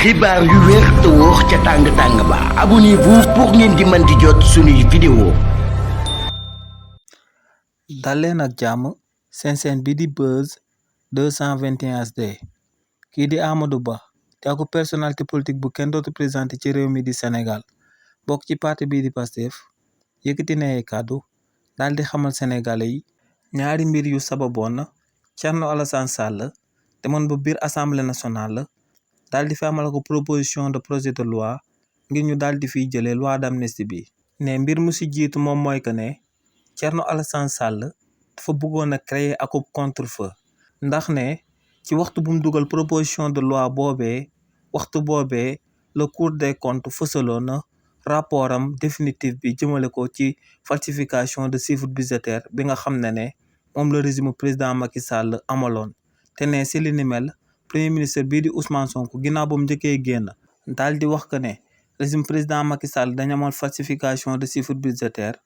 xibaar yu wér te wóor ca tàng-tàng ba abonnez-vous pour ngeen di mën di jot suñuy vidéo. daleen ak jàmm seen seen bi di Buzz 221 HD kii di Amadou Ba te aku personnalité politique bu kenn dootu présenté ci réew mi di Sénégal bokk ci parti bii di Pastef yëkkati na ay kàddu daal di xamal sénégalais yi ñaari mbir yu sababoon Thierno Alassane Sall demoon ba biir assemblée nationale daal di fi amal ko proposition de projet de loi ngir ñu daal di fiy jëlee loi d'amnistie bi ne mbir mu si jiitu moom mooy que ne Thierno Alassane Sall dafa bëggoon a créer akub contre-feu ndax ne ci waxtu bu mu dugal proposition de loi boobee waxtu boobee le Cour des comptes fësaloon na rapport am définitif bi jëmale ko ci falsification de chiffre budgétaire bi nga xam ne moom le régime président Macky Sall amaloon te ne si li ni mel premier ministre bii di Ousmane Sonko ginnaaw ba mu njëkkee génn daal di wax que ne régime président Macky Sall dañu amal falsification de chiffre budgétaire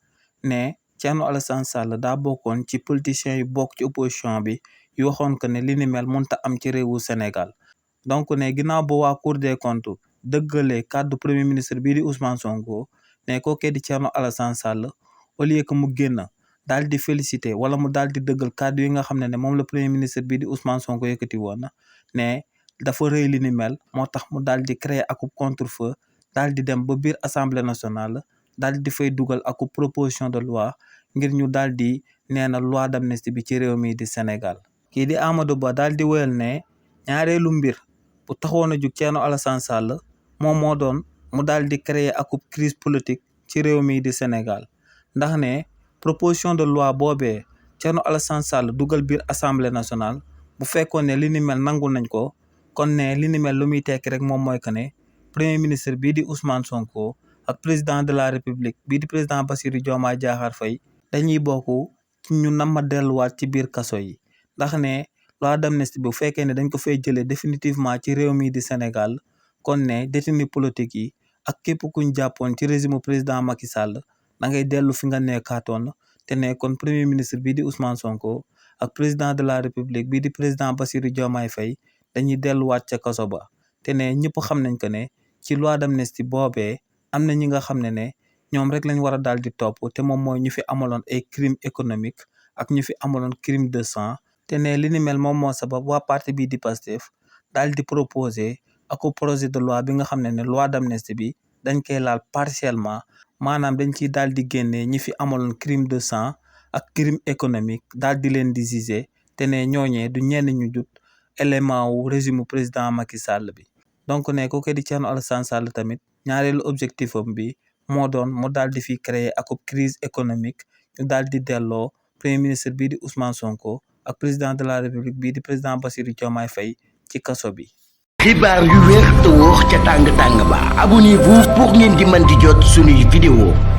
ne Thierno Alassane Sall daa bokkoon ci politiciens yu bokk ci opposition bi yu waxoon que ne li ni mel mënta am ci réewu Sénégal donc ne ginnaaw ba waa Cour des comptes dëggalee kàddu premier ministre bii di Ousmane Sonko ne kookee di Thierno Alassane Sall au lieu que mu génn daal di félicité wala mu daal di dëggal kàddu yi nga xam ne moom la premier ministre bii di Ousmane Sonko yëkkati woon ne dafa rëy li ni mel moo tax mu daal di créer akub contre-feu daal di dem ba biir assemblée nationale daal di fay dugal akub proposition de loi ngir ñu daal di nee na loi d'amnistie bi ci réew mi di Sénégal. kii di Amadou Ba daal di wéyal ne ñaareelu mbir bu taxoon a jug Thierno Alassane Sall moom moo doon mu daal di créer akub crise politique ci réew mi di Sénégal ndax ne proposition de loi boobee Thierno Alassane Sall dugal biir assemblée nationale bu fekkoon ne li ni mel nangu nañ ko kon ne li ni mel lu muy tekki rek moom mooy que ne premier ministre bii di Ousmane Sonko ak président de la république bii di président Bassirou Diomaye Diakhar Faye dañuy bokk ci ñu nama delluwaat ci biir kaso yi ndax ne loi d'amnistie bu fekkee ne dañ ko fay jëlee définitivement ci réew mi di Sénégal kon ne détenu politique yi ak képp kuñ jàppoon ci régime président Macky Sall da ngay dellu fi nga nekkaatoon te ne kon premier ministre bii di Ousmane Sonko ak président de la république bii di président Bassirou Diomaye Faye dañuy delluwaat ca kaso ba te ne ñëpp xam nañ que ne ci loi d'amnistie boobee am na ñi nga xam ne ñoom rek lañ war a daal di topp te moom mooy ñu fi amaloon ay crime économique ak ñu fi amaloon crime de sang te ne li ni mel moom moo sabab waa parti bii di Pastef daal di proposer ak projet de loi bi nga xam ne loi d'amnistie bi dañ koy laal partiellement maanaam dañ ciy daal di génnee ñi fi amaloon crime de sang ak crime économique daal di leen di juger te ne ñooñee du ñenn ñu jut élément wu régime président Macky Sall bi donc ne ko di Thierno Alassane Sall tamit ñaareelu objectif am bi moo doon mu daal di fi créer akub crise économique ñu daal di delloo premier ministre bii di Ousmane Sonko ak président de la république bii di président Bassirou Diomaye Faye ci kaso bi. xibaar yu wér te wóor ca tàng-tàng ba abonnez-vous pour ngeen di mën di jot suñuy vidéo.